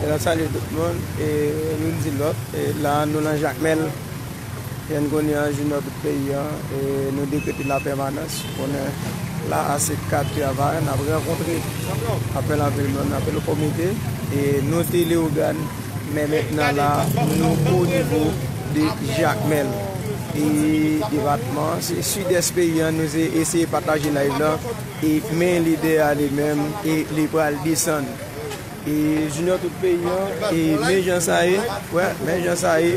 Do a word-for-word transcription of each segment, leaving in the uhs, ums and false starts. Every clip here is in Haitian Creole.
E n ap salye tout moun, e nou di lòt, e la nou nan Jakmèl, jan n konnen an, Junior tout peyi an, e nou dekrete lapèmanans, konnen la a se kat travay, n ap rankontre anpil anpil moun, anpil komite, e nou te Leyogàn, men mentnan la, nou o nivo de Jakmèl. E depatman, se sidès peyi an, nou se eseye pataje live lan, e men lidè a li menm, e li pral desann. E Junior tout peyi an, e men jan sa ye, wè, men jan sa ye,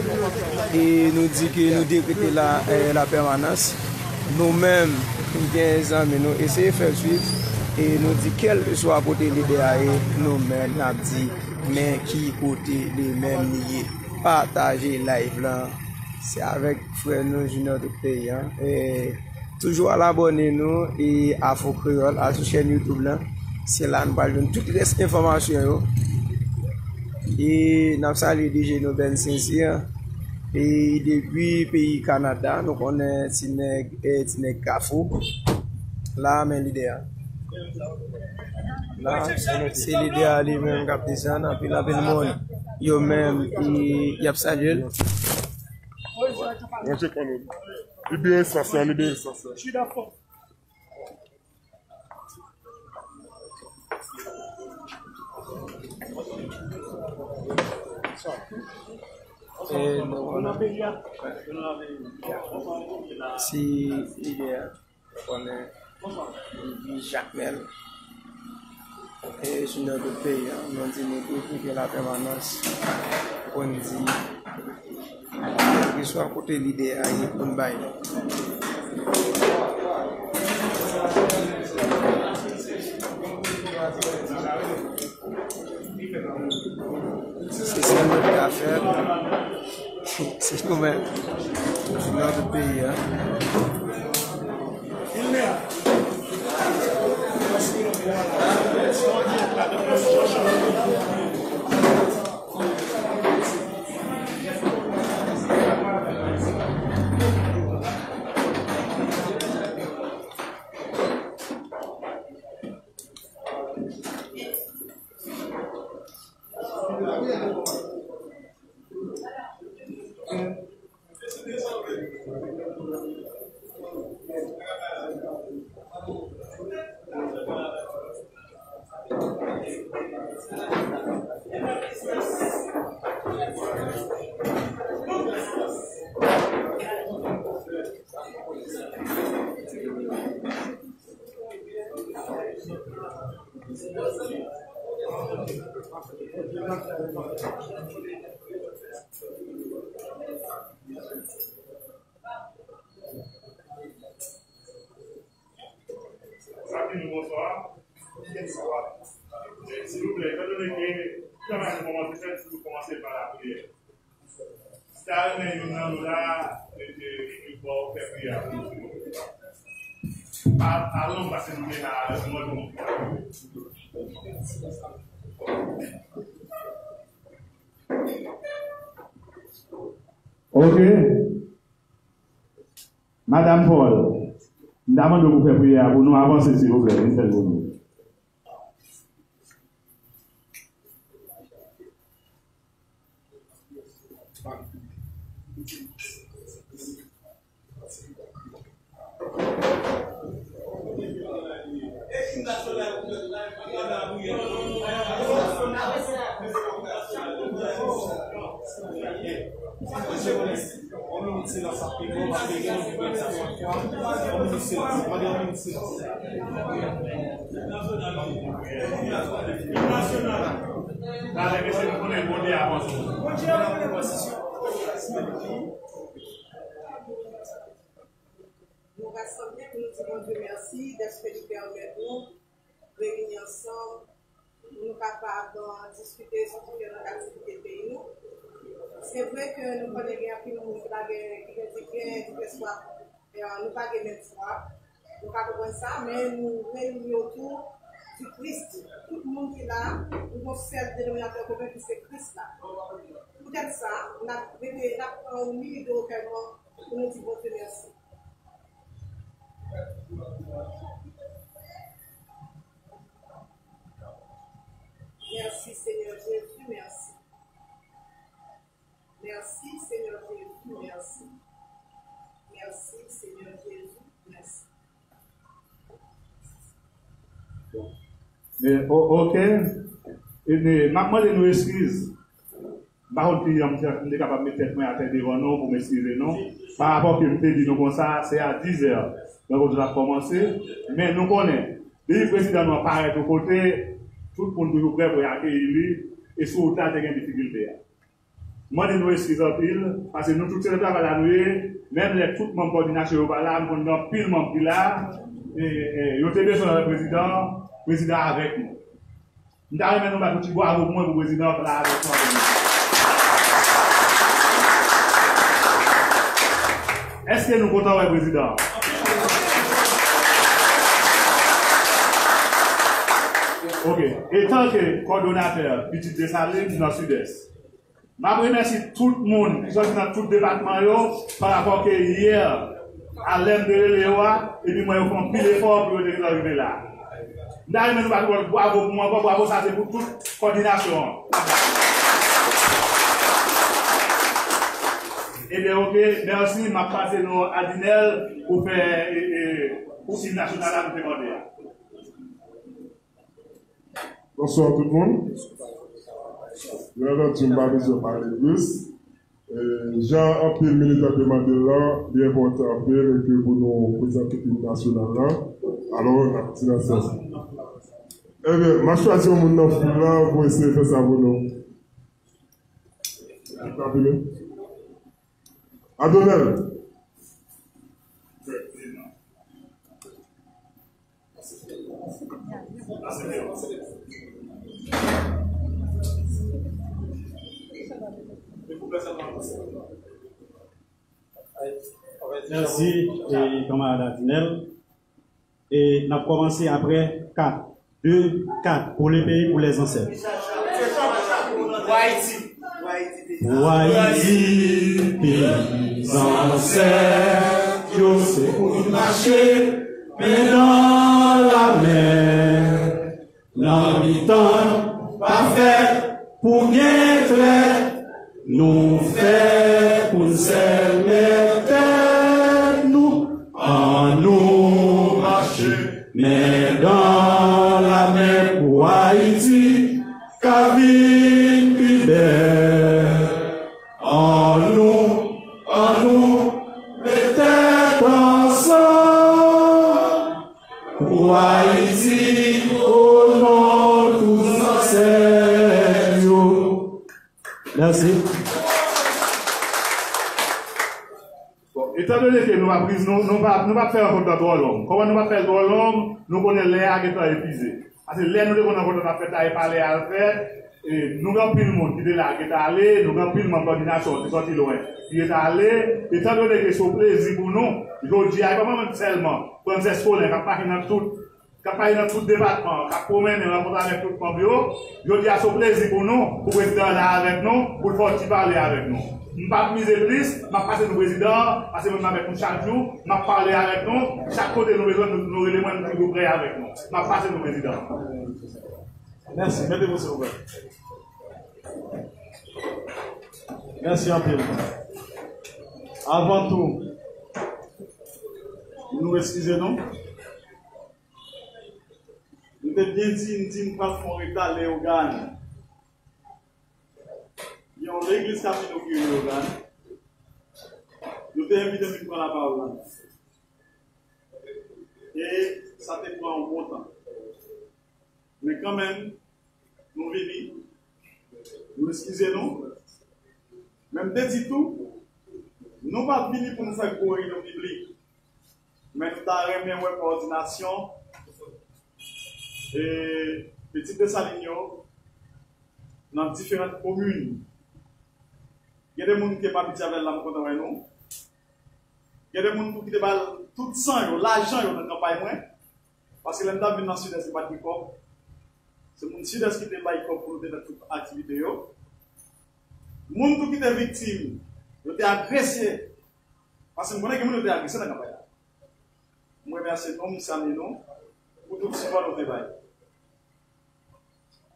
e nou di ke nou dekrete la, e, lapèmanans. Nou menm, gen zanmi nou, eseye fè l swiv, e nou di kèlkeswa kote lidè a ye, nou menm, n ap di, men ki kote li menm li ye. Pataje live lan, se avèk frè nou, Junior tout peyi an, e Toujou al abòne nou e Afro Kreyòl a sou chèn YouTube lan. Se la nou pral jwenn tout rès enfòmasyon yo. E n ap salye D J nou Ben Sincere. E depi peyi Kanada, nou konnen ti nèg, e ti nèg Kafou. La, men lidè a. La, se lidè a li menm k ap desann, anpil, anpil moun. Yo menm, e, y ap salye l. Rantre kanmenm. Libere espas la, libere espas la. E nou konnen si lidè a konnen li Jakmèl. E Junior tout peyi an, nou di nou tou pou ke lapèmanans, pou n di, kèlkeswa kote lidè a ye, pou n bay li. Se sèl nou ki ka fè l. Se nou menm. Junior tout peyi an. Sa ki nou bonswa. Silvouplè, etandone ke travay nou kòmanse fèt, nou kòmanse pa lapriyè. Si ta renmen youn nan nou la, e, e, e, ba w fè priyè a pou nou, silvouplè. Pa, pa lontan pase nou te la, mwen bon. Ok. Madam Paul, m ta mande w pou fè priyè a pou nou avanse, silvouplè, vin fè l pou nou. Nou rasanble pou nou di Bondye mèsi dèske li pèmèt nou reyini ansanm pou nou kapab, euh, diskite sou diferan aktivite peyi nou. Se vre ke nou konnen gen anpil moun ki pa gen, ki gen, ki gen, ki gen swaf, euh, nou pa gen menm fwa. Nou ka konprann sa, men nou reyini otou di Kris. Tout moun ki la, nou gon sèl denominatè komen ki se Kris la. Poutèt sa, n ap rete, n ap pran yon minit de rekèyman pou nou di Bondye mèsi. Merci, Seigneur Jésus, merci. Merci, Seigneur Jésus, merci. Merci, Seigneur Jésus, merci. E, o- ok. E, e, m ap mande nou eskiz. M pa konn ki jan m te, m te kapab met tèt mwen atè devan nou pou m eskize nou. Pa rapò ke m te di nou konsa, se a diz è rankontre la ap kòmanse. Men nou konnen, depi prezidan nou an parèt yon kote, tout moun toujou prè pou y akeyi li. E sou wout la, te gen difikilte a. M mande nou eskiz anpil, paske nou tout se nan travay la nou ye. Menm lè tout manm kòdinasyon yo pa la, m konn gen anpil manm ki la. E, e, yo te bezwen wè prezidan, prezidan avèk nou. M ta renmen nou bat yon ti bwavo pou mwen pou prezidan k la avèk nou. Èske nou kontan wè prezidan? Ok. Etanke kòdonatè Pitit Desalin nan Sidès, m ap remèsye tout moun ki sòti nan tout depatman yo, pa rapò ke yè a lè m te rele yo a, epi m wè yo fè anpil efò pou yo te gentan rive la. M ta renmen nou bat yon bwavo pou mwen ankò, bwavo sa se pou tout kòdinasyon an. Ebyen, ok, mèsi, m ap pase nou a Dinèl pou fè, e, e, pou im nasyonal la nou te mande a. Bonswa tout moun. Byen antandi, m pa bezwen pale plis. E, jan anpil militan te mande l lan, li enpòtan anpil ke pou nou prezante im nasyonal lan. Alò, n ap di nan sans. Ebyen, m ap chwazi yon moun nan foul lan pou eseye fè sa pou nou. Adonèl. Mèsi, e, kanmarad Adinèl. E n ap kòmanse apre kat, de, kat, pou le peyi, pou lèzansèt. Pou Ayiti, peyi zansèt yo, se pou nou mache men nan lamen. Nan mitan pa fè pou gen trèt, nou fè pou n sèlmen tèt nou. Annou mache men nan lamen pou Ayiti ka vin pi bèl. Annou, annou met tèt ansanm pou Ayiti, o non tout zansèt yo. Mèsi. Bon, etandone ke nou pa priz, nou, nou pa, nou pa fè rankont lan twò long. Kòman nou pa fè l twò long? Nou konnen lè a gentan epuize. Paske lè nou te konn rankont lan ap fèt la, e pale a l fèt, e, nou gen anpil moun ki te la ki te ale, nou gen anpil manm kòdinasyon ki sòti lwen ki te ale. Etandone ke se yon plezi pou nou, jodi a, e pa mwen menm sèlman, Frances Colin k ap mache nan tout k ap pale nan tout depatman an, k ap pwomennen, rankontre avèk tout manm yo. Jodi a, se yon plezi pou nou, pou prezidan an la avèk nou, pou l fè yon ti pale avèk nou. M p ap mize plis, m ap pase nou prezidan an, paske mwen menm avèk nou chak jou, m ap pale avèk nou. Chak kote nou bezwen, nou, nou rele mwen, m toujou prè avèk nou. M ap pase nou prezidan an. Mèsi. Mete pou silvouplè. Mèsi anpil. Avan tou, nou eskize nou. M te byen di, m di m pral fè yon reta Leyogàn. Gen yon legliz k ap inogire Leyogàn. Yo te envite m vin pran lapawòl la. E sa te pran yon bon tan. Men kanmenm, nou vini, nou eskize nou. Men m te di tou, nou pa t vini pou nou fè gwo reyinyon piblik. Men nou ta renmen wè kowòdinasyon e Pitit Desalin yo nan diferan komin. Gen de moun ke m abitye avè l la, m kontan wè nou. Gen de moun tou ki te bay tout san yo, lajan yo nan kanpay mwen. Paske lè m t ap vin nan Sidès, yo pa t gen kòb. Se moun Sidès ki te bay kòb pou nou te fè tout aktivite yo. Moun tou ki te viktim, yo te agrese. Paske m konnen gen moun yo te agrese nan kanpay la. M remèsye nou, m salye nou pou tout sipò nou te bay.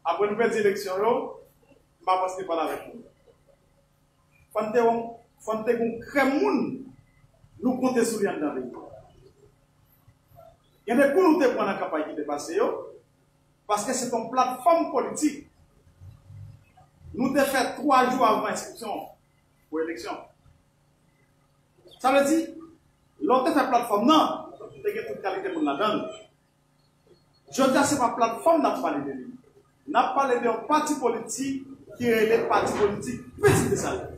Apre nou pèdi eleksyon yo, m pa panse li pale avèk nou. Fò n te, fò n te gen yon krèm moun nou konte sou li anndan peyi a. Gen de kou nou te pran nan kanpay ki te pase yo, paske se te yon platfòm politik. Nou te fè twa jou avan enskripsyon pou eleksyon. Sa vle di, lè w te fè platfòm nan, te gen tout kalite moun ladan l. Jodi a, se pa platfòm n ap pale de li. N ap pale de yon pati politik ki rele Pati Politik Pitit Desalin.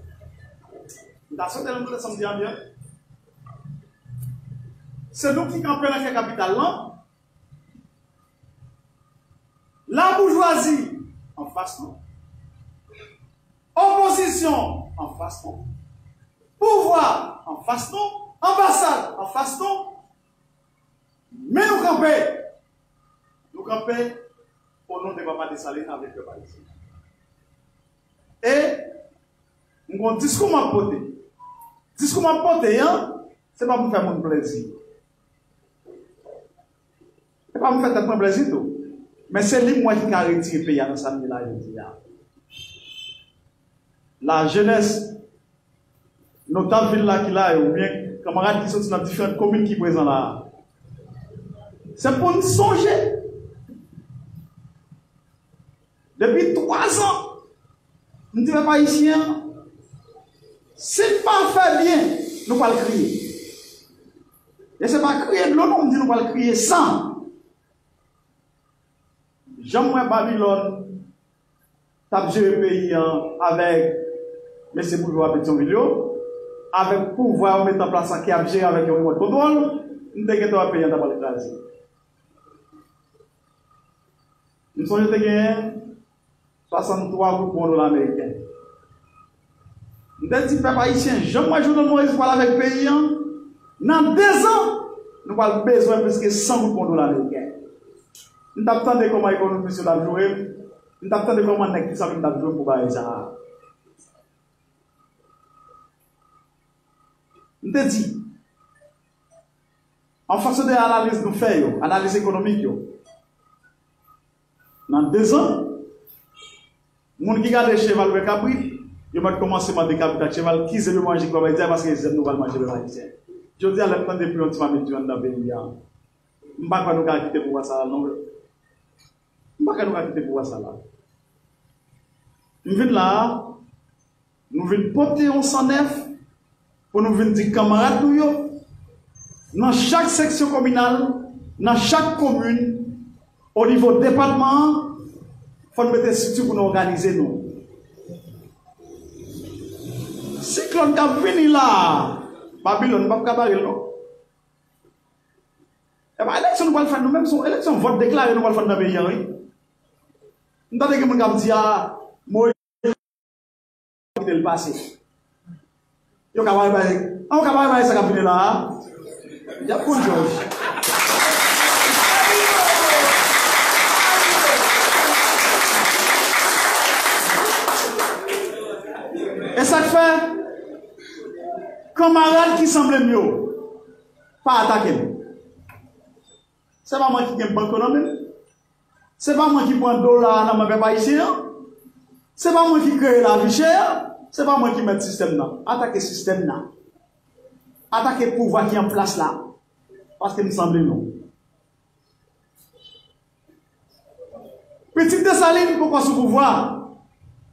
M ta swete nou tande sa m di a byen. Se nou ki kanpe nan kè kapital lan. Laboujwazi anfas nou. Opozisyon anfas nou. Pouvwa anfas nou. Anbasad anfas nou. Men nou kanpe. Nou kanpe o non de Papa Desalin avèk pèp ayisyen. E m gon diskou m ap pote. Diskou m ap pote an, se pa pou m fè moun plezi. Se pa pou m fè tèt mwen plezi tou. Men se li m wè ki ka retire peyi a nan sa n ye la jodi a. Lajenès, notab vil la ki la yo, oubyen kanmarad ki soti nan diferan komin ki prezan la a. Se pou n sonje. Depi twa zan, m di pèp ayisyen an, si n pa fè byen, nou pral kriye. E se pa kriye dlo non, m di nou pral kriye san. Jan m wè Babilòn t ap jere peyi an avèk mesye boujwa Petyonvil yo, avèk pouvwa yo mete an plas la ki ap jere avèk yon remòt kontwòl, m te gentan wè peyi an ta pral kraze. M sonje te genyen swasanntwa goud pou yon dola ameriken. M te di pèp ayisyen, jan m wè Jovenel Moïse pral avèk peyi an, nan de zan, nou pral bezwen plis ke san goud pou yon dola ameriken. M t ap tande kòman ekonomis yo t ap joure m, m t ap tande kòman nèg ki sanble m t ap joure m pou bagay sa a. M te di, an fonksyon de analiz nou fè yo, analiz ekonomik yo, nan de zan, moun ki gade cheval wè kabrit, yo mèt kòmanse mande kabrit ak cheval ki zèb yo manje kòm ayisyen, paske se zèb nou pral manje pèp ayisyen. Jodi a, lè m tande pou yon ti mamit di anndan peyi a, m pa kwè nou ka kite pouvwa sa la non. M pa kwè nou ka kite pouvwa sa la. M vin la a, nou vin pote yon san nèf pou nou vin di kanmarad nou yo, nan chak seksyon kominal, nan chak komin, o nivo depatman an, fò n mete estrikti pou nou òganize nou. Siklòn k ap vini la a, Babilòn, nou p ap ka bare l non. E pa eleksyon nou pral fè nou menm, se yon eleksyon vòt deklare nou pral fè nan peyi a, wi. M tande gen moun k ap di, a, Moïse kite l pase. Yo ka pare bay, an, yo ka pare bay sa k ap vini la a. Y ap konn jòj. E sa k fè, kanmarad ki sanble m yo, pa atake m. Se pa mwen ki gen bank yo nan men m. Se pa mwen ki pran dola a nan men pèp ayisyen an. Se pa mwen ki kreye lavi chè a. Se pa mwen ki mèt sistèm nan. Atake sistèm nan. Atake pouvwa ki an plas la. Paske m sanble nou. Pitit Desalin poko sou pouvwa.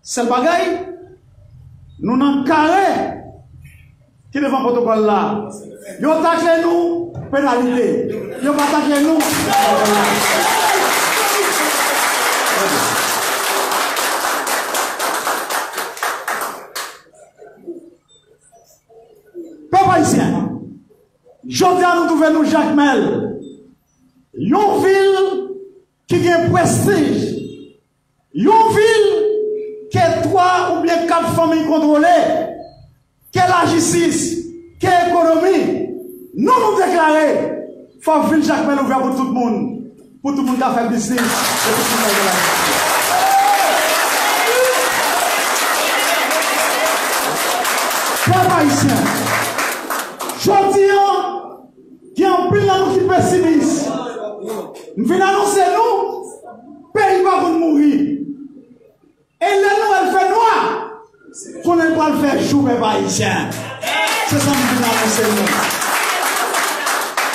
Sèl bagay, nou nan kare ki devan pwotokòl la. Yo takle nou, penalite. Yo pa takle nou, pwotokòl la. Pèp ayisyen, jodi a nou twouve nou Jakmèl, yon vil ki gen prestij, yon vil ke twa oubyen kat fanmi kontwole, ke lajistis, ke ekonomi, nou, nou deklare fò vil Jakmèl ouvè pou tout moun, pou tout moun ka fè biznis, e pou tout moun ka gen lajistis. Pèp ayisyen, jodi a, gen anpil nan nou ki pesimis. M vin anonse nou, peyi pa konn mouri. Konnen pral fè jou pèp ayisyen. Se sa m vin anonse nou.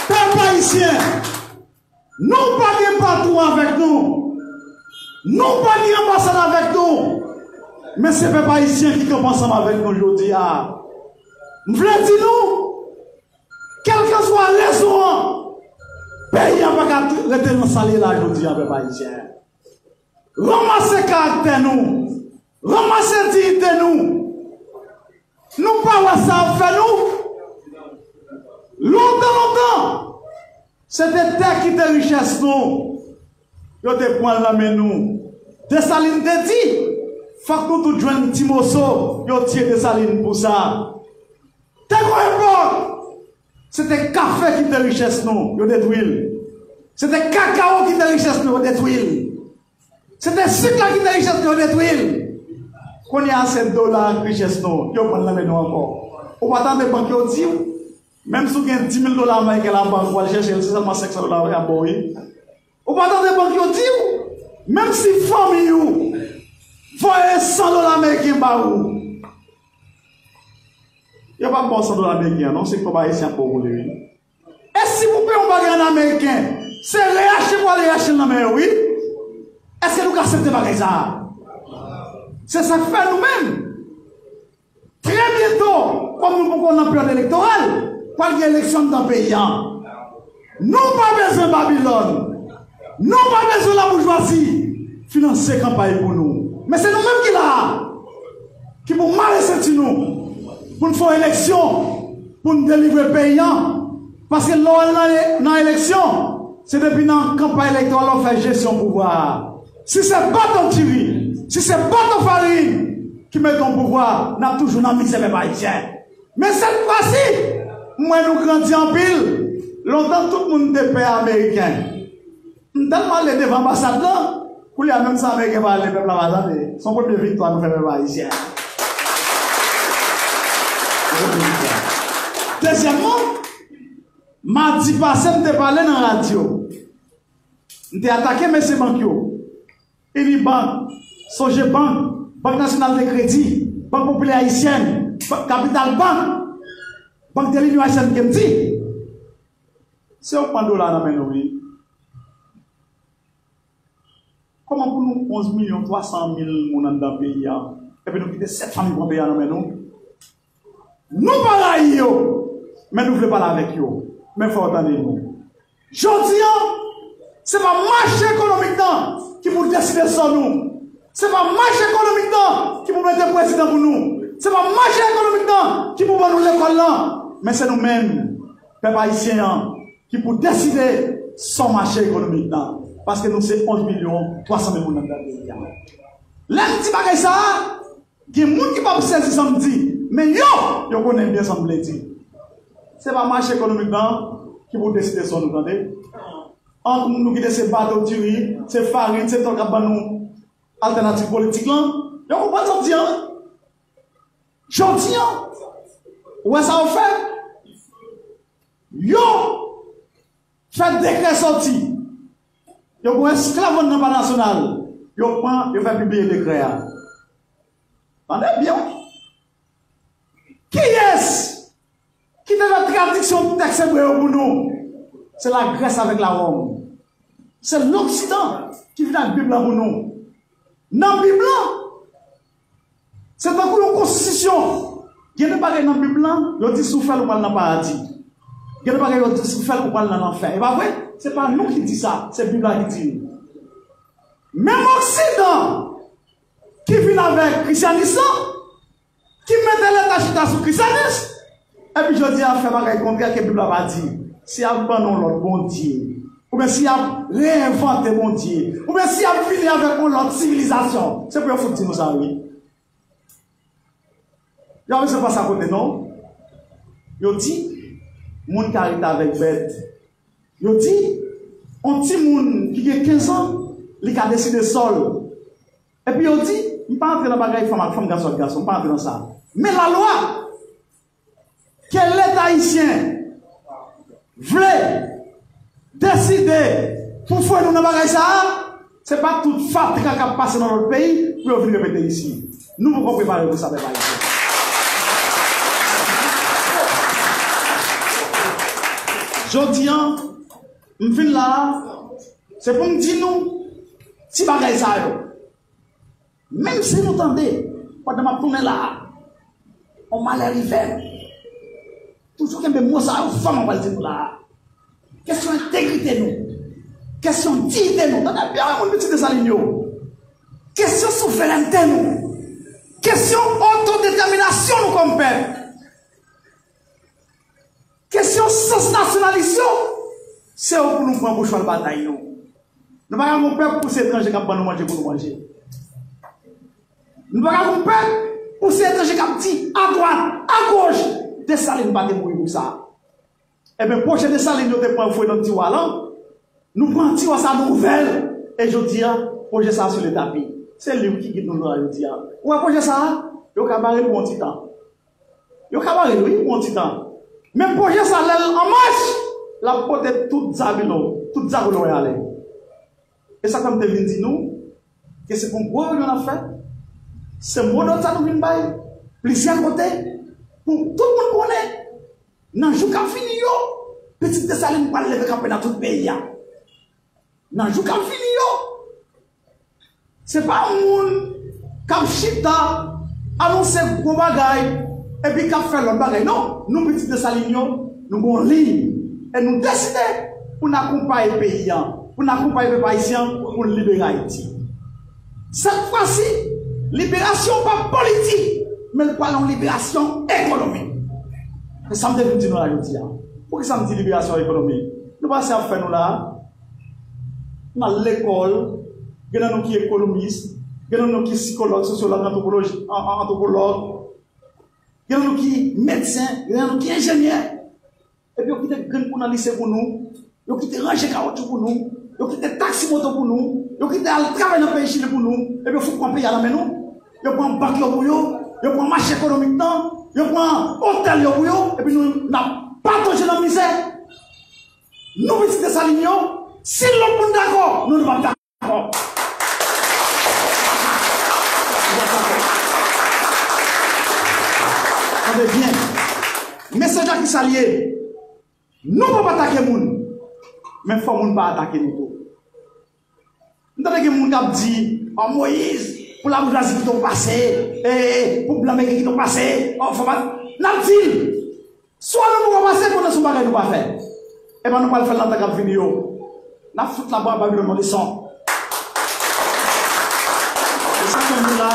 Pèp ayisyen, nou pa gen patwon avèk nou. Nou pa gen anbasad avèk nou. Men se pèp ayisyen ki kanpe ansanm avèk nou jodi a. M vle di nou, kèlkanswa rezon an, peyi an pa ka rete nan sa l ye la jodi a, pèp ayisyen. Ranmase karaktè nou, ranmase diyite nou. Nou pa wè sa ap fè nou? Lontan, lontan, se te tè ki te richès nou. Yo te pran l nan men nou. Desalin te di, fòk nou tout jwenn ti moso, yo tiye Desalin pou sa. Te gon epòk, se te kafe ki te richès nou, yo detwi l. Se te kakawo ki te richès nou, yo detwi l. Se te sik la ki te richès nou, yo detwi l. Kounye a se dola ak richès nou, yo pran l nan men nou ankò. Ou pa tande bank yo di w, menm si w gen dis mil dola ameriken labank, ou al chèche l, se sèlman senk san dola y ap ba w, wi. Ou pa tande bank yo di w, menm si fanmi w voye san dola ameriken ba ou, yo p ap ba w san dola ameriken an, non, se kòb ayisyen y ap ba w pou li, wi. E si pou peye yon bagay an ameriken, se reyachte pou al reyachte l nan men yo, wi. Èske nou ka aksepte bagay sa a? Se sa k fè nou menm, trè byento, kòm nou poko nan peryòd elektoral, pral gen eleksyon anndan peyi a. Nou pa bezwen Babilòn. Nou pa bezwen laboujwazi finanse kanpay pou nou. Men se nou menm ki la a, ki pou mare senti nou, pou n fè yon eleksyon, pou n delivre peyi a. Paske lè w al nan, nan eleksyon, se depi nan kanpay elektoral w ap fè jesyon pouvwa a. Si se baton diri, si se baton farin ki mete w pouvwa, n ap toujou nan mizè, pèp ayisyen. Men sèt fwa si, m wè nou grandi anpil. Lontan tout moun te pè ameriken. M tèlman ale devan anbasad lan, koulye a menm san ameriken pa ale, pèp la pa tande. Se yon premye viktwa nou fè pèp ayisyen. Dezyèmman, madi pase m te pale nan radyo. M te atake mesye bank yo. Unibank, Sogebank, Bank Nasyonal de Kredi, Bank Popilè Ayisyèn, Bank Kapital Bank, Bank de l'Union Haïtienne ke m di, se yo k pran dola nan men nou, wi. Kòman pou nou onz milyon twa san mil moun anndan peyi a, epi nou kite sèt fanmi pran peyi a nan men nou? Nou pa rayi yo, men nou vle pale avèk yo. Men fò yo tande nou. Jodi a, se pa mache ekonomik nan ki pou deside sò nou. Se pa mache ekonomik nan ki pou mete prezidan pou nou. Se pa mache ekonomik nan ki pou ban nou lekòl lan. Men se nou menm, pèp ayisyen an, ki pou deside sò mache ekonomik nan. Paske nou se onz milyon twa san mil moun anndan peyi a. Lè m di bagay sa a, gen moun ki p ap sezi sa m di, men yo, yo konnen byen sa m vle di. Se pa mache ekonomik nan ki pou deside sò nou, tande. Ant moun nou kite se bato diri, se farin, se tòl k ap ban nou altènativ politik lan. Yo konprann sa m di an, wi. Jodi an, ou wè sa yo fè? Yo fè dekrè sòti. Yo pran esklav nan Palè Nasyonal. Yo pran, yo fè pibliye dekrè a. Tande byen. Kiyès ki te fè tradiksyon tèks ebre yo pou nou? Se Lagrès avèk Lawòm. Se Loksidan ki vin ak Bib lan pou nou. Nan Bib lan, se tankou yon konstitisyon. Gen de bagay nan Bib lan, yo di si w fè l, ou pral nan paradi. Gen de bagay, yo di si w fè l, ou pral nan lanfè. E pa vre? Se pa nou ki di sa, se Bib la ki di l. Menm Oksidan ki vin avèk krisyanis lan, ki mete Leta chita sou krisyanis, epi jodi a fè bagay kontrè ke Bib la pa di. Si y ap ban nou yon lòt Bondye, oubyen si y ap reenvante Bondye, oubyen si y ap vini avèk yon lòt sivilizasyon, se pou yo fout di nou sa, wi. Yo pa bezwen pase akote, non. Yo di, moun ka rete avèk bèt. Yo di, yon timoun ki gen kenz an, li ka deside sò l. Epi yo di, m pa antre nan bagay fanm ak fanm, gason ak gason, m pa antre nan sa. Men lalwa ke Leta ayisyen vle deside pou fwe nou nan bagay sa a, se pa tout fatra k ap pase nan lòt peyi pou yo vin repete isi. Nou poko prepare pou sa, pèp ayisyen. Jodi a, m vin la a, se pou m di nou ti bagay sa yo. Menm si nou tande, pandan m ap tounen la a, yon malè rive m, toujou kenbe mo sa yo fò, m pral di nou la a. Kesyon entegrite nou. Kesyon diyite nou. Tande byen, wi, moun pitit Desalin yo. Kesyon souverènte nou. Kesyon otodetèminasyon nou kòm pèp. Kesyon sans nasyonalis yo, se yo pou nou pran pou chwal batay nou. Nou pa ka gon pèp pou se etranje k ap ban nou manje pou nou manje. Nou pa ka gon pèp pou se etranje k ap di adwat, agoch, Desalin pa te mouri pou sa. Ebyen, pwojè Desalin yo te pran fwe nan tiwa lan, nou pran tiwa sa, nou ouvè l, e jodi a, pwojè sa a sou le tapi. Se li ki gid nou la jodi a. Ou wè pwojè sa a, yo ka bare l pou yon ti tan. Yo ka bare l, wi, pou yon ti tan. Men pwojè sa, lè l an mach, l ap pote tout Zabilon, tout Zabilon ale. E sa k fè m te vin di nou, ke se pou yon gwo reyinyon n ap fè. Se modòd sa nou vin bay, plizyè kote, pou tout moun konnen, nan jou k ap vini yo, pitit Desalin pral leve kanpe nan tout peyi a. Nan jou k ap vini yo, se pa moun k ap chita anonse gwo bagay epi k ap fè lòt bagay. Non, nou pitit Desalin yo, nou gen yon liy e nou deside pou n akonpaye peyi a, pou n akonpaye pèp ayisyen an, pou n libere Ayiti. Sèt fwa si, liberasyon pa politik, men l pral yon liberasyon ekonomik. Se sa m te vin di nou la jodi a. Poukisa m di liberasyon ekonomik? Nou pa se ap fè nou la a. N al lekòl, gen nan nou ki ekonomis, gen nan nou ki sikològ, sosyològ, antwopoloji, an, an, antwopològ, gen nan nou ki medsen, gen nan nou ki enjenyè. Epi yo kite grenn kou nan lise pou nou, yo kite ranje kawotchou pou nou, yo kite taksi moto pou nou, yo kite al travay nan peyi Chili pou nou, epi yo fout pran peyi a nan men nou. Yo pran bank yo pou yo, yo pran mache ekonomik lan, yo pran otèl yo pou yo, epi nou, n ap patoje nan mizè. Nou pitit Desalin yo, si lòt moun dakò, nou, nou p ap dakò. Tande byen. Mesaj la ki sa l ye? Nou p ap atake moun, men fò moun pa atake nou tou. M tande gen moun k ap di, "Ò, Moyiz, pou laboujazi kite w pase, e, pou blan meke kite w pase, ò, fò pa," n ap di l, swa nou poko pase, konnen se yon bagay nou pa fè. Ebyen, nou pral fè l nan tan k ap vini yo. N ap fout la Babilòn yon leson. E sa fè nou la,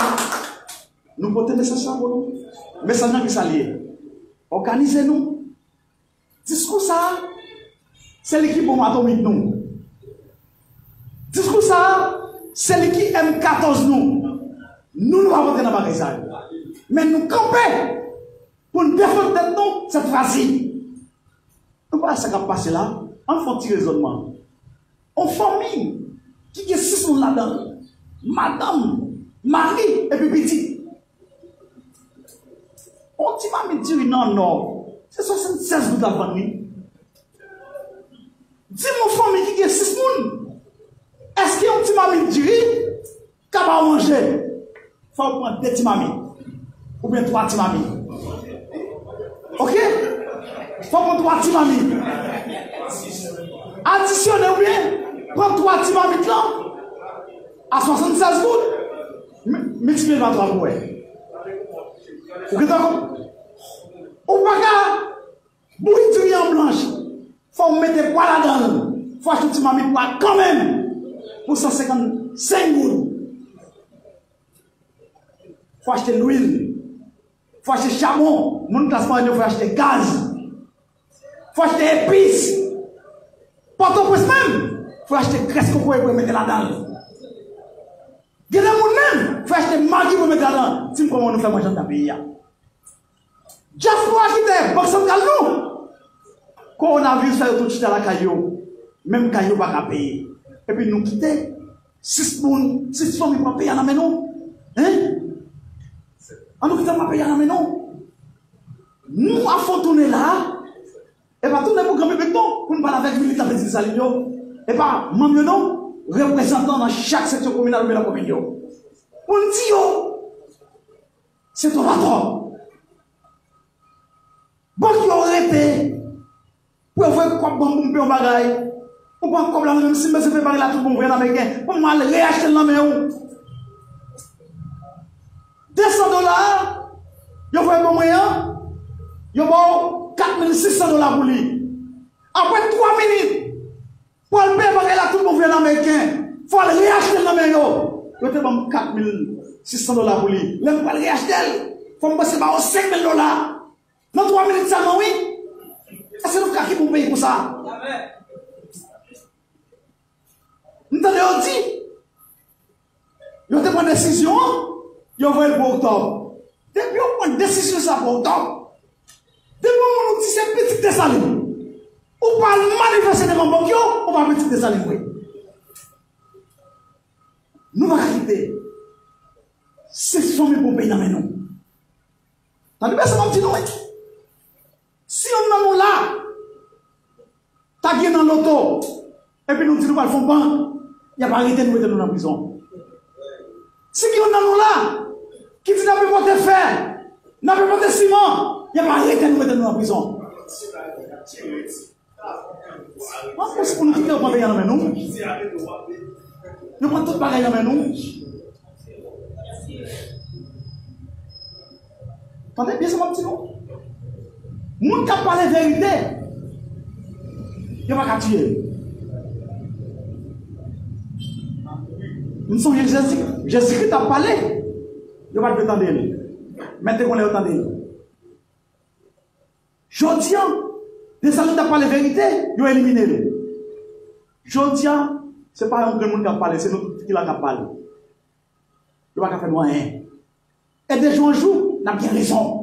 nou pote mesaj sa pou nou. Mesaj lan ki sa l ye? Òganize nou. Diskou sa a, se li ki bonm atomik nou. Diskou sa a, se li ki M katòz nou. Nou, nou p ap antre nan bagay sa yo. Men nou kanpe pou n defann tèt nou sèt fwa si. Nou pa wè sa k ap pase la? Ann fè yon ti rezònman. Yon fanmi ki gen sis moun ladan l, madanm, mari, epi pitit. Yon ti mamit diri nan Nò, se swasannsèz goud l ap vann li. Di m yon fanmi ki gen sis moun, èske yon ti mamit diri ka ba w manje? Fò w pran de ti mamit oubyen twa ti mamit. Oke? Fò w pran twa ti mamit. Adisyone oubyen pran twa ti mamit lan a swasannsèz goud, mi-, miltipliye l pa twa pou w wè. Ou gentan konprann? Ou pa ka bouyi diri an blanch. Fò w mete pwa ladan l. Fò w achte yon ti mamit pwa kanmenm pou san senkannsenk goud. Fò w achte lwil. Fò w achte chabon. Moun klas mwayèn yo fò w achte gaz. Fò w achte epis. Pòtoprens menm, fò w achte grès kokoye pou yo mete ladan l. Gen de moun menm, fò w achte magi pou yo mete ladan l. Di m kòman nou fè manje anndan peyi a. Dyaspora ki dèyè Bank Santral nou. Kowonaviris fè yo tout chita lakay yo. Menm kay yo pa ka peye. Epi nou kite sis moun, sis fanmi pran peyi a nan men nou. Hein? An nou kite pran peyi a nan men nou. Nou ap fè yon tounen la a. E pa tounen pou gran piblik non, pou n pale avèk militan Pitit Desalin yo. E pa manm yo non, reprezantan nan chak seksyon kominal oubyen nan komin yo. Pou n di yo, Se twòp atò. Bank yo rete pou yo voye kòb ban m pou m peye yon bagay. Ou pran kòb la, menm si m bezwen peye bagay la tout bon vre an ameriken, pou m al reyachte l nan men ou. De san dola a, yo voye ban mwen an, yo ba w kat mil sis san dola pou li. Apre twa minit, pou al peye bagay la tout bon vre an ameriken, fò al reyachte l nan men yo. Yo te ban m kat mil sis san dola pou li. Lè m pral reyachte l, fò m panse ba yo senk mil dola. Nan twa minit sèlman, wi. Èske nou ka kite yon peyi konsa? M tande yo di, yo te pran desizyon an, yo voye l pou oktòb. Depi yo pran desizyon sa pou oktòb, depi yon moun ou di se pitit Desalin, ou pa al manifeste devan bank yo, ou pa pitit Desalin vre. Nou pa ka kite. Se fanmi pou peyi nan men nou. Tande byen sa m ap di nou, wi. Si youn nan nou la ta gen nan loto, epi nou di nou pral fè yon bank, y ap arete nou, mete nou nan prizon. Si gen youn nan nou la ki di n ap enpòte fè, n ap enpòte siman, y ap arete nou, mete nou nan prizon. Mwen panse pou nou kite yo pran peyi a nan men nou. Yo pran tout bagay nan men nou. Tande byen sa m ap di nou. Moun k ap pale verite, yo pa ka tiye l. M sonje Jezi, Jezikri t ap pale, yo pa t vle tande l. Men te konnen yo tande l. Jodi a, Desalin t ap pale verite, yo elimine l. Jodi a, se pa yon grenn moun k ap pale, se nou tout ki la k ap pale. Yo pa ka fè nou anyen. E de jou an jou, n ap gen rezon.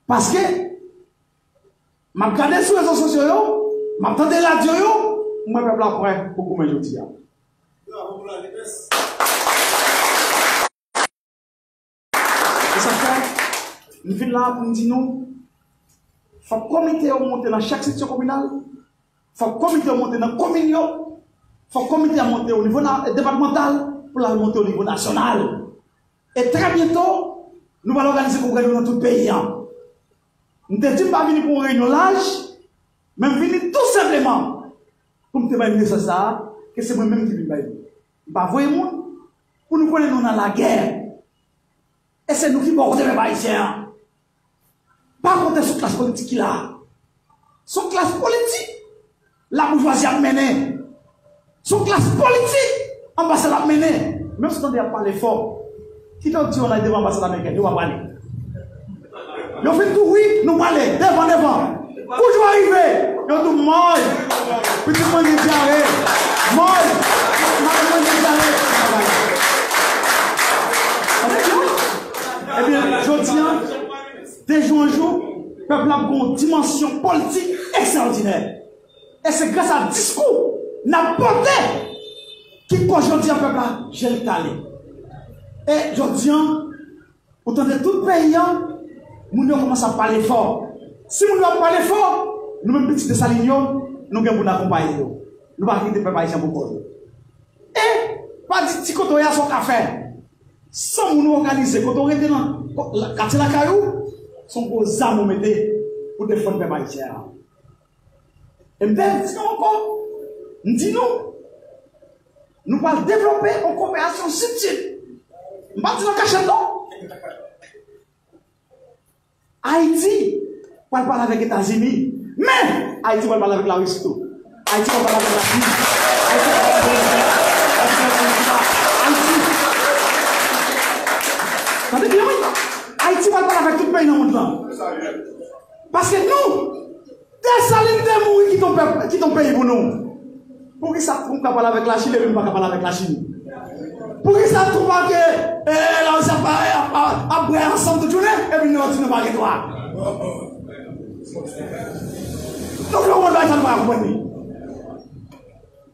Paske, m ap gade sou rezo sosyo yo, m ap tande radyo yo, m wè pèp la prè pou goumen jodi a. Se sa k fè, m vin la pou m di nou, fòk komite yo monte nan chak seksyon kominal, fòk komite yo monte nan komin yo, fòk komite a monte o nivo na-, depatmantal, pou l al monte o nivo nasyonal. E trè byento, nou pral òganize kongrè nou nan tout peyi a. M te di m pa vini pou yon reyinyon laj, men m vini tou senpleman pou m te bay mesaj sa a, ke se mwen menm ki vin bay li. M pa voye moun pou nou konnen nou nan lagè. E se nou ki bò kote pèp ayisyen an. Pa konte sou klas politik ki la. Se yon klas politik laboujwazi ap mennen. Se yon klas politik anbasad ap mennen. Menm si w tande y ap pale fò, kite yo di yo al devan anbasad ameriken, yo pa prale. Yo fin tou wi, nou prale. Devan, devan. Kou jou a rive, yo tou mòy. Pitit mwen gen dyare. Mòy. Mari mwen gen dyare. Tande byen wi. Ebyen, jodi a, de jou an jou, pèp la ap gen yon dimansyon politik ekstraòdinè. E se gras a diskou n ap pote ki koz jodi a pèp la je l kale. E jodi a, ou tande tout peyi a, moun yo kòmanse ap pale fò. Si moun yo ap pale fò, nou menm pitit Desalin yo, nou gen pou n akonpaye yo. Nou pa kite pèp ayisyen pou kò nou. E pa di ti kote w ye a sa w ka fè. San moun ou òganize, kote w rete nan katye lakay ou, se yon gwo zam ou mete pou defann pèp ayisyen an. E m te di nou ankò, m di nou, nou pral devlope yon koperasyon sid-sid. M pa di nan kachèt non. Ayiti pral pale avèk Etazini, men Ayiti pral pale avèk Larisi tou. Ayiti pral pale avèk Lachin. Ayiti pral pale avèk Ayiti. Tande byen wi. Ayiti pral pale avèk tout peyi nan mond lan. Paske nou, Desalin te mouri kite yon pèp, kite yon peyi pou nou. Poukisa Trump ka pale avèk Lachin epi m pa ka pale avèk Lachin? Poukisa Trump ak, eh, Larisi ap, ap, ap, ap bwè ansanm tout jounen epi nou di nou pa gen dwa? Donk, nou konprann bagay sa, nou pa konprann li.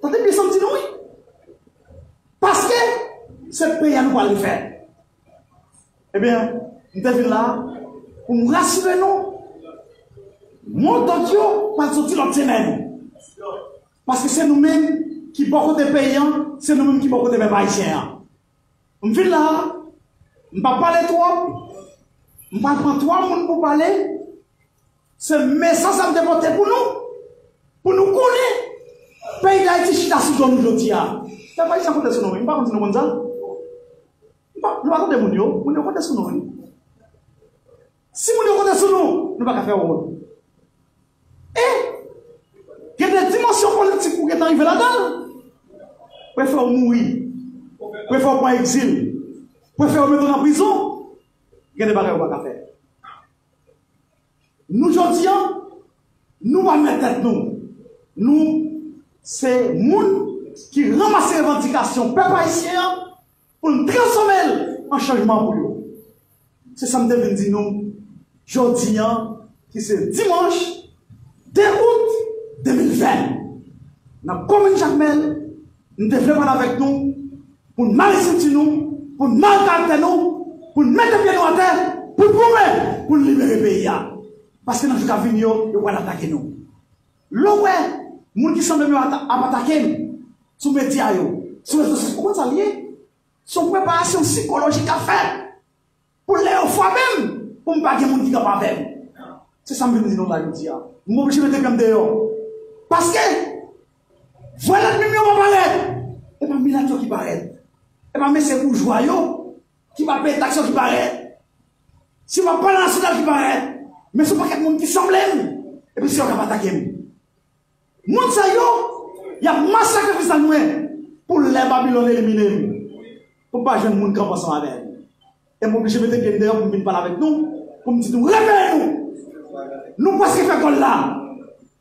Tande byen sa m di nou wi. Paske se peyi a nou pral refè. Ebyen, m te vin la pou m rasire nou, mo dòd yo pral soti lòt semèn. Paske se nou menm ki bò kote peyi an, se nou menm ki bò kote pèp ayisyen an. M vin la M p ap pale twòp. M pral pran twa moun pou pale. Se mesaj sa m te pote pou nou. Pou nou konnen peyi Dayiti chita sou do nou jodi a. Pèp ayisyen konte sou nou, wi. M pa konn si nou konn sa. M pa, nou pa tande moun yo. Moun yo konte sou nou, wi. Si moun yo konte sou nou, nou pa ka fè wòl. E gen de dimansyon politik ou gentan rive ladan l. Prefere w mouri. Prefere w pran egzil. Prefere w mete w nan prizon. Gen de bagay ou pa ka fè. Nou jodi a, nou pa mèt tèt nou. Nou se moun ki ranmase revandikasyon pèp ayisyen an pou n transfòme l an chanjman pou yo. Se sa m te vin di nou jodi a, ki se dimanch de out de mil ven. Nan komin Jakmèl, m te vle pale avèk nou pou n mare senti nou, pou n mare karaktè nou, pou n mete pye nou atè, pou n goumen, pou n libere peyi a. Paske nan jou k ap vini yo, yo pral atake nou. Lè w wè moun ki sanble m yo ata- ap atake m sou medya yo, sou rezo sosyo, ou konn sa l ye? Se yon preparasyon sikolojik k ap fèt pou lè yo frape m, pou m pa gen moun ki kanpe avè m. Se sa m vin di nou la jodi a. M oblije mete pye m deyò. Paske vre lènmi m yo pa parèt. E pa milat yo ki parèt. E pa mesye boujwa yo ki pa peye taks yo ki parèt. Se pa pale nasyonal ki parèt. Men se yon pakèt moun ki sanble m. Epi se yo k ap atake m. Moun sa yo, y ap masakre fis a mwen pou lè Babilòn elimine m, pou m pa jwenn moun kanpe ansanm avè m. E m oblije mete pye m deyò pou m vin pale avèk nou, pou m di nou, reveye nou! Nou prèske fè gòl la!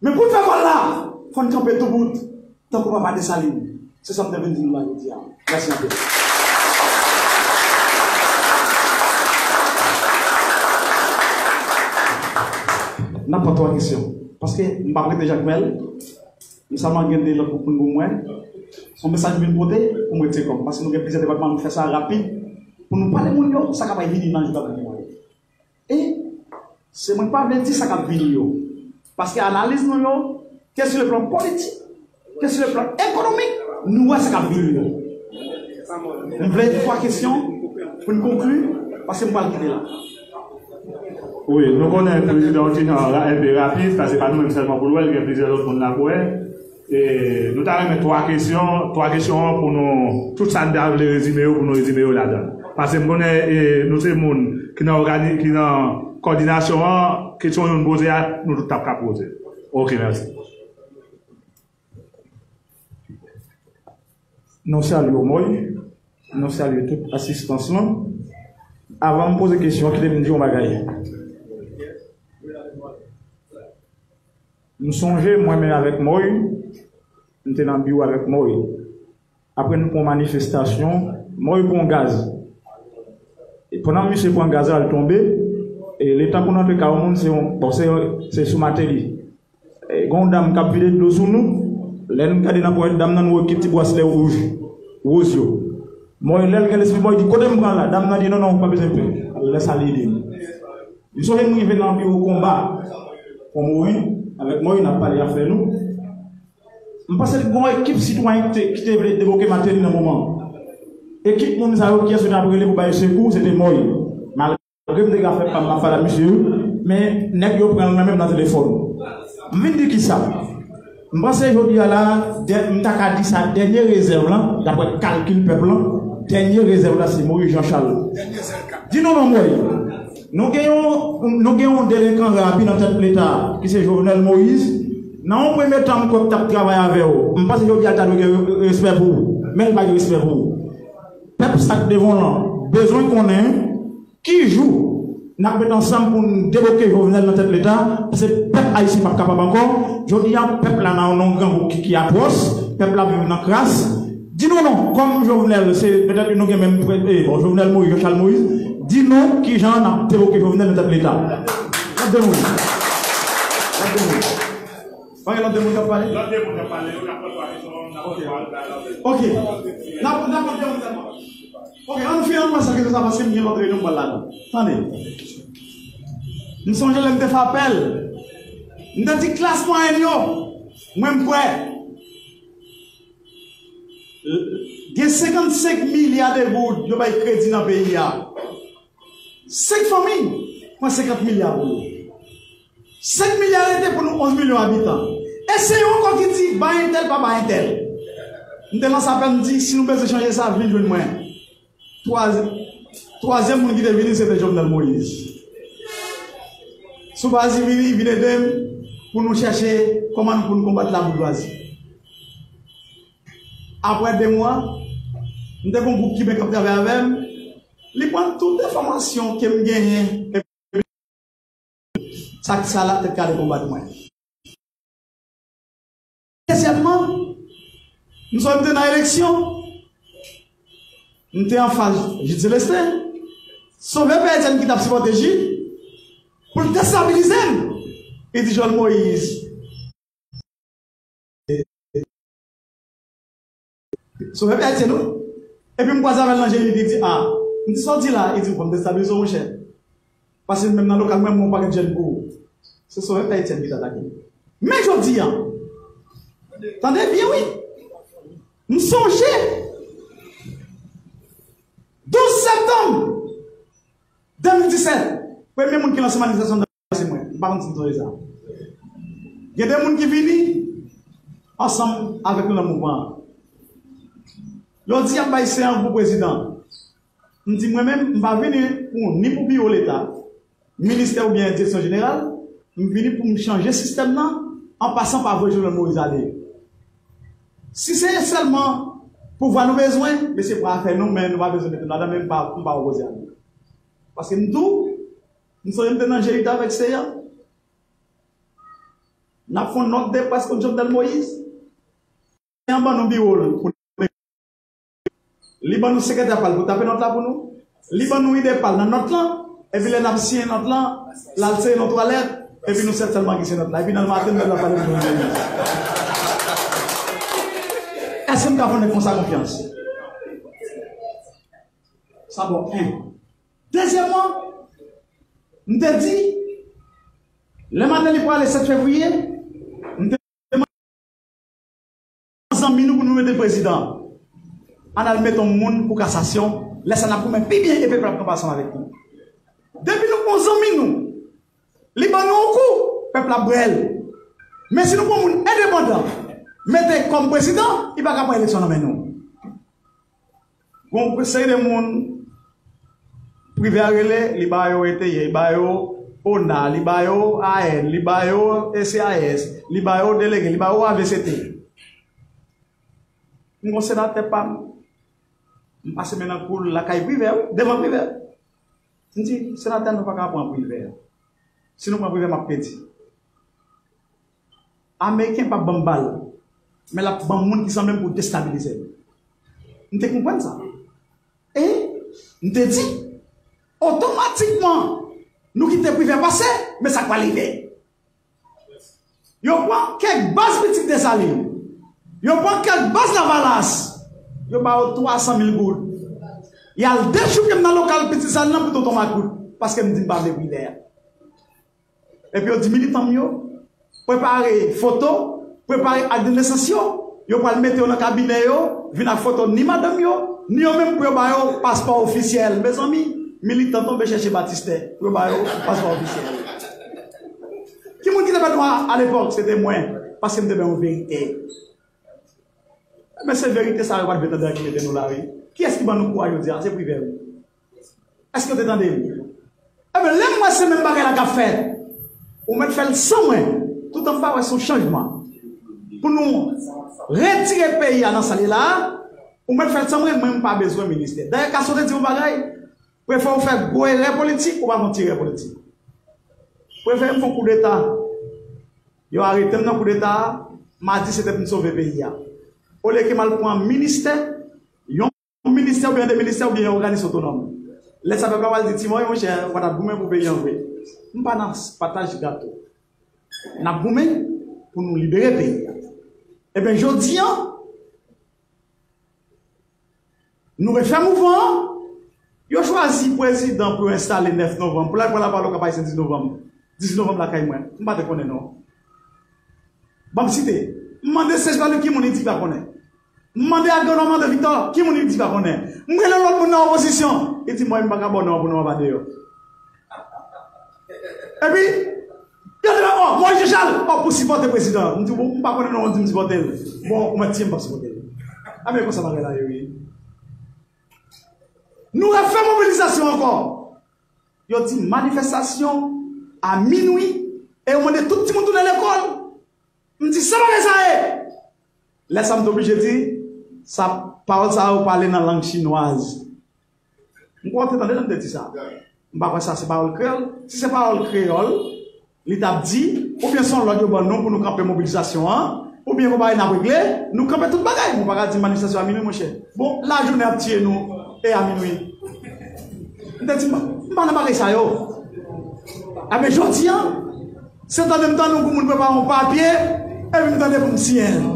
Men pou n fè gòl la, fò n kanpe doubout, tankou papa Desalin. Se sa m te vin di nou la jodi a. Mèsi anpil. N ap pran twa kesyon. Paske m p ap rete Jakmèl. M sèlman gen de lòt pou, pou, pou mwen. Se yon mesaj m vin pote pou m retire kò m. Paske nou gen plizyè depatman, nou fè sa rapid. Pou nou pale moun yo, sa k ap vini nan jou k ap vini yo. E se mwen k pa vle di sa k ap vini yo. Paske analiz nou yo, ke sou le plan politik, ke sou le plan ekonomik, nou wè sa k ap vini yo. M vle twa kesyon pou n konkli, paske m pral kite la. Wi, nou konnen prezidan Otijan ra-, enpe rapid, sa se pa nou menm sèlman pou l wè, l gen plizyè lòt moun la pou wè. E, nou ta renmen twa kesyon, twa kesyon an pou nou, tout sa n ta vle rezime yo, pou nou rezime yo ladan. Paske m konnen, e, nou se moun ki nan ògani-, ki nan kòdinasyon an, kesyon yo n poze a, nou tout t ap ka poze. Oke, mèsi. Nou salye w, Moy. Nou salye tout asistans lan. Avan m poze kesyon an, kite m di yon bagay. M sonje mwen menm avèk Moy, m te nan biwo avèk Moy. Apre n pran manifestasyon, Moy pran gaz. E pandan misye pran gaz la, l tonbe. E letan pou n antre kay yon moun, se yon, bon, se, se sou Mateli. E, gen yon dam k ap vide dlo sou nou. Lè n gade nan ponyèt dam nan, nou wè kèk ti braslè wouj, woz yo. Moy, lè l gen lespri, Moy di, kote m pran la? Dam nan di, non, non, ou pa bezwen pè. Lè sa li ede m. M sonje m rive nan biwo konba. Kon Moy, avèk Moy, n ap pale afè nou. M panse gen yon ekip sitwayen ki te, ki te vle debloke Mateli nan moman. Ekip moun sa yo, kiyès yo t ap rele pou ba yo sekou, se te Moy. Malgre m te ka fè pa m, m ap pale ak misye yo, men nèg yo pran l nan men m nan telefòn. M vin di kisa? M panse jodi a la, dè-, m ta ka di sa, dènye rezèv lan, daprè kalkil pèp lan, dènye rezèv la se Moïse Jean Charles. Di nou non, Moïse. Nou gen yon, nou gen yon delenkan rapi nan tèt Leta, ki se Jovenel Moïse. Nan yon premye tan, m kwè m t ap travay avè w. M panse jodi a l ta dwe gen re-, respè pou ou. Men l pa gen respè pou ou. Pèp sa k devan w lan bezwen konnen ki jou n ap met ansanm pou n debloke Jovenel nan tèt Leta, paske pèp ayisyen p ap kapab ankò. Jodi a, pèp la nan yon grangou ki, ki atwòs, pèp la viv nan kras. Di nou non, kòm Jovenel, se petèt nou gen menm prè-, eh, bon, Jovenel Moïse, Jean Charles Moïse, di nou kijan n ap debloke Jovenel nan tèt Leta. N ap demouri. N ap demouri. Pa gen lòt de moun k ap pale? Lòt de moun k ap pale, yo, n ap pran twa kesyon, n ap pran twa, n ap pran twa. Ok. N ap, n ap pran de moun sèlman. Ok, ann fini, ann pase kesyon sa, paske m gen lòt reyinyon m pral ladan. Tande. M sonje lè m te fè apèl. M te di klas mwayèn yo, mwen m kwè. Gen senkannsenk milya de goud yo bay kredi nan peyi a. Senk fanmi pran senkant milya pou yo. Senk milya rete pou nou onz milyon abitan. E se yo ankò ki di bay entèl, pa bay entèl. M te lanse apèl, m di, si nou bezwen chanje sa, vin jwenn mwen. Twa-, twazyèm moun ki te vini, se te Jovenel Moïse. Si w pa di vini, vin ede m pou nou chèche kòman pou nou konbat laboujwazi. Apre de mwa, m te gen yon gwoup Kiben k ap travay avè m. Li pran tout enfòmasyon ke m genyen. Sa, sa la tèt kale konbat mwen. Dezyèmman, m sonje m te nan eleksyon, m te anfas Jude Célestin, Sovè Pè Etienne ki t ap sipòte Jude, pou l destabilize m. Li di Joel Moïse, Sovè Pè Etienne, wi. Epi m kwaze avè l nan Jeni, li di, a, m di, sa w di la? Li di, w konn destabilize w, monchè. Pase menm nan lokal mwen, mwen yon pakèt jèn pou ou. Se Sovè Pè Etienne ki t atake m. Men jodi a, tande byen, wi. M sonje douz septanm de mil disèt, premye moun ki lanse manifestasyon se mwen. M pa konn si m sonje sa. Gen de moun ki vini ansanm avèk nou nan mouvman an. Yo di y ap bay Seyan pou prezidan. M di mwen menm, m pa vini pou ni pou biwo Leta, ministè oubyen direksyon jeneral. M vini pou m chanje sistèm nan, an pasan pa voye Jovenel Moïse ale. Si se sèlman pouvwa nou bezwen, mesye, pran afè nou, men nou pa bezwen mete nou ladan, men m pa, m pa opoze a nou. Paske m tou, m sonje m te nan Jeyita avèk Seyan. N ap fè yon nòt de près kont Jovenel Moïse. Seyan ban nou biwo l pou li ban nou sekretè pa l pou tape nòt la pou nou. Li ban nou ide pa l nan nòt lan. Epi lè n ap siyen nòt lan, l al sere nan twalèt. Epi nou sèt sèlman ki siyen nòt la. Epi nan maten, nou la pale pou nou. Èske m ka fè nèg konsa konfyans? Sa bon, en. Dezyèmman, m te di, lè maten li prale sèt fevriye, m te zanmi nou pou nou mete prezidan. Ann al mete yon moun pou kasasyon. Lè sa n ap goumen pi byen e pèp la ap kanpe ansanm avèk nou. Depi nou pran yon zanmi nou, li ban nou yon kou, pèp la ap bwè l. Men si nou pran yon moun endepandan, mete kòm prezidan, li pa ka pran eleksyon nan men nou. Gon seri de moun, Privè a rele, li ba yo E T E, li ba yo ona, li ba yo A N, li ba yo E C A S, li ba yo delege, li ba yo A V C T. M gon senatè pa m, m pase men nan kou l lakay Privè, wi, devan Privè. M di, senatè, nou pa ka pran Privè. Si nou pran Privè, m ap pèdi. Ameriken p ap ban m bal, men l ap ban m moun ki sanble m pou destabilize m. M te konprann sa. E m te di, otomatikman, nou kite Privè pase, men sa k pral rive. Yo pran kèk baz Pitit Desalin. Yo pran kèk baz Lavalas. Yo ba yo twa san mil goud. Y al dechouke m nan lokal Pitit Desalin nan pou tonton makout. Paske m di m pa vle Privè a. Epi yo di militan m yo, prepare foto, prepare ak de nesans yo. Yo pral mete yo nan kabinè yo, vin ak foto ni madanm yo, ni yo menm pou yo ba yo paspò ofisyèl. Mezanmi, militan tonbe chèche batistè pou yo ba yo paspò ofisyèl. Ki moun ki te fè nou a, alepòk? Se te mwen, paske m te bay yon verite. Ebyen, se verite sa yo pa t vle tande a ki mete nou la, wi. Kiyès ki ban nou kouraj jodi a? Se Privè, wi. Èske w te tande m? Ebyen, lè m wè se menm bagay la k ap fèt, ou mèt fè l san mwen, toutan m pa wè se yon chanjman. Pou nou retire peyi a nan sa l ye la a, ou mèt fè l san mwen, mwen m pa bezwen ministè. Dayè, Castro te di yon bagay, prefere w fè gwo erè politik, ou pa fè yon ti erè politik. Prefere m fè yon koudeta. Yo arete m nan koudeta a, m a di se te pou m sove peyi a. Olye ke m al pran ministè, yon ministè oubyen de ministè oubyen yon òganis otonòm. Lè sa pèp la pral di, Timory, monchè, ou pa t ap goumen pou peyi an vre. M pa nan pataj gato. N ap goumen pou nou libere peyi a. Ebyen, jodi a, nou refè mouvman an. Yo chwazi prezidan pou yo enstale nèf novanm. Pou l al pran lapawòl Okap Ayisyen diz novanm. Diz novanm lakay mwen. M pa te konnen non. Ban m site. M mande Serge Pavlus ki moun, li di li pa konnen. M mande Agranòm André Victor ki moun, li di li pa konnen. M rele lòt moun nan opozisyon. Li di mwen, m pa ka ba w non an pou non an pa deyò. Epi, yo te la, oh, Moïse Jean Charles, oh, pou sipòte prezidan. M di, bon, m pa konnen non, di m sipòte l. Bon, ou mèt tiye m p ap sipòte l. A, men konsa bagay la ye, wi. Nou refè mobilizasyon ankò. Yo di manifestasyon a minwi e yo mande tout timoun tounen lekòl. M di, sa bagay sa ye? Lè sa m te oblije di, sa, pawòl sa yo pale nan lang chinwaz. M kwè w te tande lè m te di sa. M pa kwè sa se pawòl kreyòl. Si se pawòl kreyòl, li t ap di, oubyen se yon lòd yo ban nou pou nou kanpe mobilizasyon an, oubyen konpayi n ap regle, nou kanpe tout bagay. Nou pa ka di manifestasyon a minwi, monchè. Bon, lajounen ap tiye nou, e a minwi. M te di, m pa nan bagay sa yo. Enben, jodi a, se tande m tande yon moun prepare yon papye, epi m tande pou m siyen l.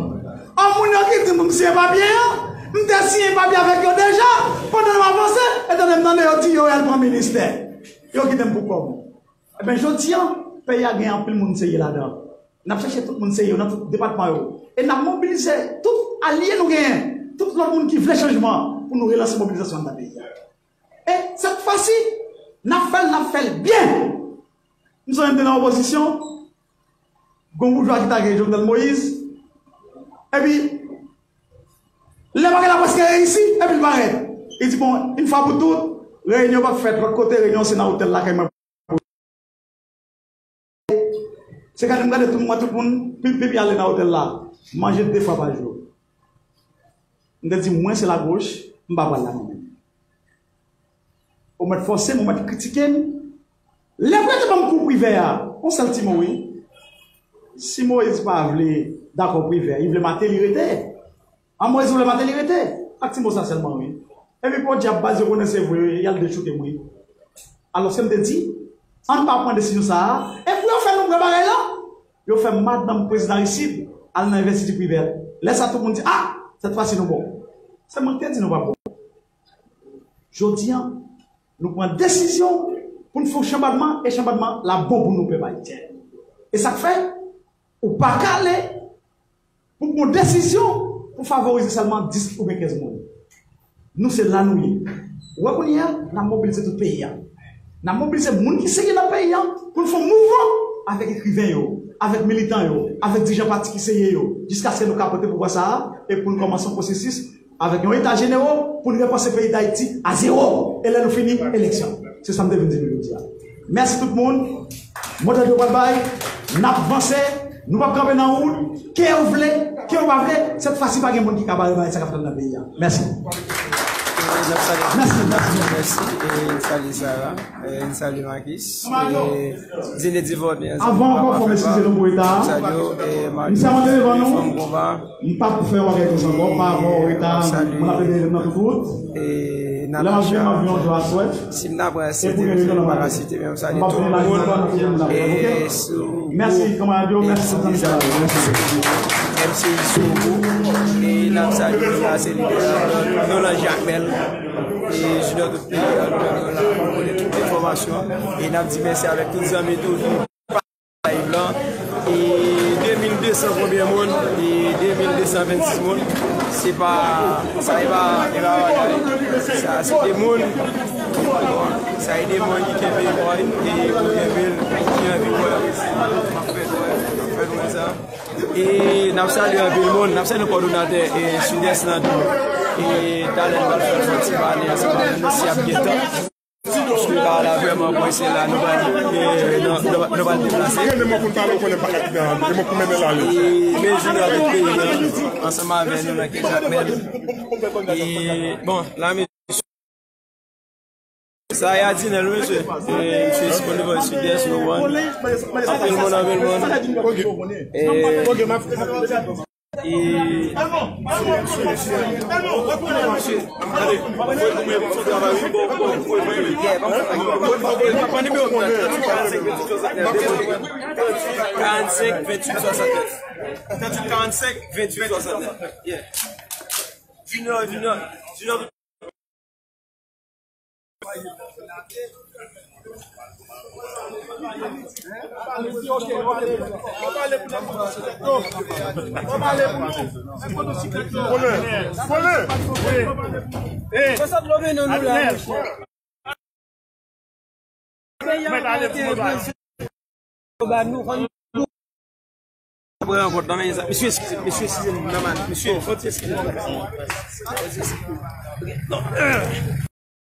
An moun yo ki di m pou m siyen papye an, m te siyen papye avèk yo deja, pandan n ap avanse, e tande m tande yo di yo al pran ministè. Yo kite m pou kò m. Enben, jodi a, peyi a gen anpil moun serye ladan. N ap chèche tout moun serye yo nan tout depatman yo. E n ap mobilize tout alye nou genyen, tout lòt moun ki vle chanjman pou nou relanse mobilizasyon anndan peyi a. E sèt fwa si, n ap fè l, n ap fè l byen. M sonje m te nan opozisyon, gon boujwa ki ta gen Jovenel Moïse, epi lè bagay la prèske reyisi, epi l parèt. Li di, bon, yon fwa pou tout, reyinyon p ap fèt lòt kote, reyinyon se nan otèl lakay mwen. Se gade m gade tout mwen, tout moun, pi, pi, pi ale nan otèl la. Manje de fwa pa jou. M te di, mwen se lagoch, m pa pral la mwen menm. Ou mèt fòse m, ou mèt kritike m. Lè pou yo te ban m kou Privè a, yon sèl ti mo wi. Si Moïse pa vle dakò Privè, li vle Martelly rete. An Moïse vle Martelly rete. Ak ti mo sa sèlman wi. Epi podyab baz yo konnen se vre, y al dechouke m wi. Alòske m te di, ann pa pran desizyon sa a, e pou yo fè nou pran bagay la, yo fè madanm prezidan Aristide al nan envestiti Privè. Lè sa tout moun di, ah, sèt fwa si nou bon. Se mwen ki te di nou p ap bon. Jodi a, nou pran desizyon pou n fè yon chanbadman, e chanbadman la bon pou nou pèp ayisyen. E sa k fè, ou pa ka ale pou pran desizyon pou favorize sèlman dis oubyen kenz moun. Nou se la nou ye. Ou wè kounye a, n ap mobilize tout peyi a. N ap mobilize moun ki serye nan peyi a pou n fè yon mouvman avèk ekriven yo, avèk militan yo, avèk dirijan pati ki serye yo, jiskaske nou ka pote pouvwa sa a e pou n kòmanse yon pwosesis avèk yon eta jenero pou n repanse peyi Dayiti a zewo. E lè nou fini, eleksyon. Se sa m te vin di nou jodi a. Mèsi tout moun. Mòdèl yo pral bay. N ap vanse. Nou p ap kanpe nan wout. Ke yo vle, ke yo pa vle, sèt fwa si pa gen moun ki ka bare bagay sa k ap fèt nan peyi a. Mèsi. Mèsi, mèsi. Mèsi. E n salye Sara. E n salye Makis. E Zinedine Vorbe. Avan ankò, fò m eskize nou pou reta a. M sèmante devan nou. M p ap fè yon bagay konsa ankò, pa rapò reta, mwen ap rete nan tout wout. Lè m ap vin, m ap vin yon jou aswè. Si m ta pran site, m pa ka site, men m salye tout moun. E sou Mèsi, kanmarad yo, mèsi pou zanmi sa yo. Mèsi. M C I Sogo, e n ap salye la, se lidè Nolan Jakmèl, e Junior tout peyi a, nou la pou konnen tout enfòmasyon, e n ap di mèsi avèk tout zanmi tou. Live lan. E de mil de san konbyen moun? E de mil de san vennsis moun. Se pa, sa e pa, e pa bagay. Sa se de moun, sa e de moun ki kenbe kò yo, e pou kenbe l, ki anvi wè m ap fè, m ap fè nou wè sa. E n ap salye anpil moun, n ap salye kòdonatè e Sidès lan tou. E talè nou pral fè yon ti pale ansanm avè nou si y ap gen tan. Paske la, la vrèman, mwen se la, nou pa, eh, nou, nou, nou pa deplase. Gen de moun pou n pale, ou konnen pa ka kite an, gen moun pou mennen l ale. E, men jounen avèk peyi an, ansanm avè nou nan kè Jakmèl. E, bon, la, men, sa y a di nan l, mesye. E, mesye, se pou nou, Sidès, nou, wan. Anpil moun, anpil moun. E, E, karannsenk, venntuit, swasantnèf. Karannsenk, venntuit, swasantnèf. Yeah. Junior, Junior, Junior. Ba nou, fò nou pran yon kont nan men sa. Mesye, eskize, mesye, eskize m, nòmal. Mesye, fò ti eskize m.